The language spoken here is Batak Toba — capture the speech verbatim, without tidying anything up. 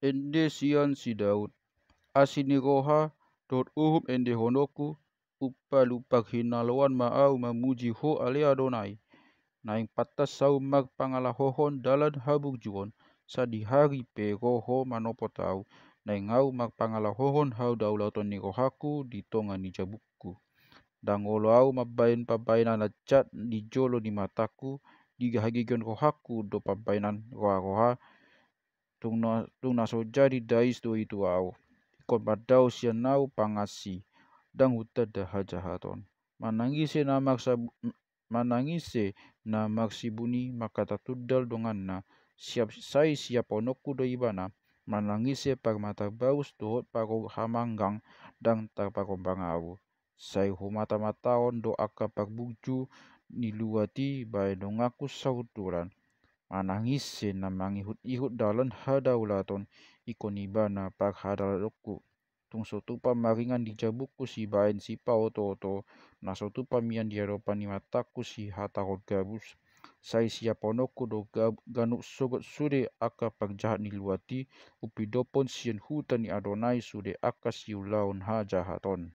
Ende sian si Daud. Asi ni roha dohot uhum endehononku, umpal-umpal hinaloan ma ahu mamuji Ho ale Adonai. Naeng pantas ahu marpangalahohon dalan haburjuon, sadihari pe ro Ho manopot ahu. Naeng ahu marpangalahohon hadaulaton ni rohangku di tonga ni jabungku. Ndang olo ahu mambahen pambahenan na jat di jolo ni matangku, di hagigion rohangku do pambahenan roha-roha, tung na, tung na so jadi dais do i tu ahu. Ingkon mandao sian ahu pangansi, ndang hutanda hajahaton. Manang ise na marsabu-, manang ise na marsibuni mangkatatundal donganna, siap, sai siapononku do ibana. Manang ise parmatarbaus dohot parhamanggang, ndang tarparombang ahu. Sai humatamataon do angka parburju ni luat i bahen donganku sahundulan. Manang ise na mangihut-ihut dalan hadaulaton, ingkon ibana parhadaulatonku. Tung so tupa maringan di jabungku sibahen sipaoto-oto, na so tupa mian di adopan ni matangku sihatahon gabus. Sai siapononku do gab-, ganup sogot sude angka parjahat ni luat i, umpidophon sian huta ni Adonai sude angka siulaon hajahaton.